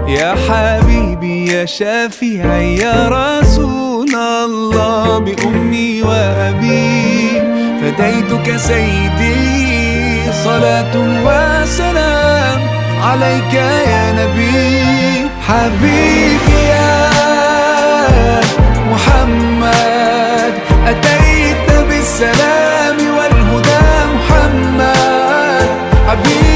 يا حبيبي يا شافعي يا رسول الله، بأمي وأبي فديتك سيدي، صلاة وسلام عليك يا نبي. حبيبي يا محمد، أتيت بالسلام والهدى محمد حبيبي.